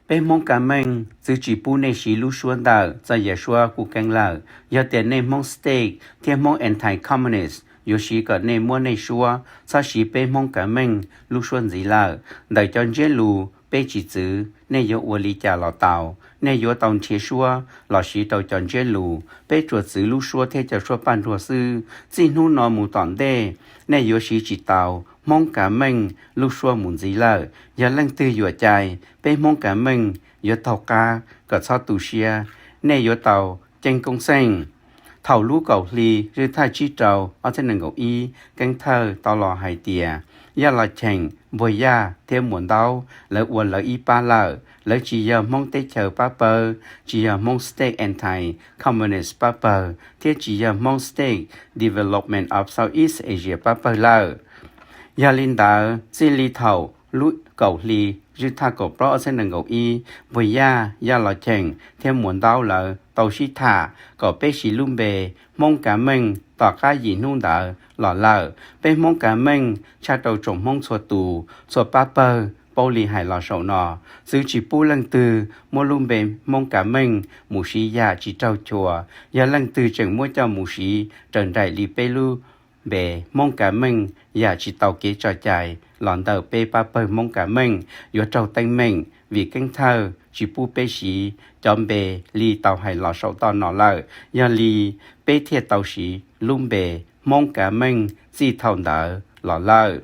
Peb Hmoob Kav Meej txwv tsis pub nej siv lub suab ntawm txoj yam suab kuj keeb lawm. Yog tias nej Hmoob State thiab Hmoob Anti-Communist yuav siv kom nej muab nej suab, txhob siv peb Hmoob Kav Meej lub suab ntxiv lawm. Ntawm cov ntsiab lus peb tsis txwv, nej yuav ua li cas los tau. Nej yuav tau nrhiav suab los siv rau cov ntsiab lus, peb tsuas txwv lub suab thiab cov suab paj nruag xwb. Txij hnub no mus tom ntej, nej yuav siv tsis tau Hmoob Kav Meej lub suab mus ntxiv lawm. Yog leej twg yuam cai, peb Hmoob Kav Meej yuav taug qab kom txhob tu siab. Nej yuav tau ceeb koob xeej. Thaum lub kaum hli zwj thaj tsib rau ob txhiab nees nkaum ib, Keeb Thawj tau los hais tias Yaj Los Cheem, Npuag Yaj thiab Muas Ntaub lawv ua lawv ib pab lawm. Lawv tsis yog Hmoob teb chaws pab pawg, tsis yog Hmoob State Anti-Communist pab pawg, thiab tsis yog Hmoob State Development of Southeast Asia pab pawg lawm. Yog li ntawd, txij li thaum lub kaum hli zwj thaj kaum plaub ob txhiab nees nkaum ib, Npuag Yaj, Yaj Los Cheem thiab Muas Ntaub lawv tau sib tham kom peb siv lub npe Hmoob Kav Meej tom qab yim hnub ntawd los lawm. Peb Hmoob Kav Meej tshaj rau tsoom Hmoob txhua tus, txhua pab pawg paub li hais los saum no. Txwv tsis pub leej twg muab lub npe Hmoob Kav Meej mus siv yam tsis raug chua. Yog leej twg tseem muab coj mus siv raws nraim li peb lub npe Hmoob Kav Meej yam tsis tau kev tso cai los ntawm peb pab pawg Hmoob Kav Meej yuav raug teeb meem, vim Keeb Thawj tsis pub peb siv cov npe li tau hais los saum toj no lawm. Yog li peb thiaj tau siv lub npe Hmoob Kav Meej txij thaum ntawd los lawm.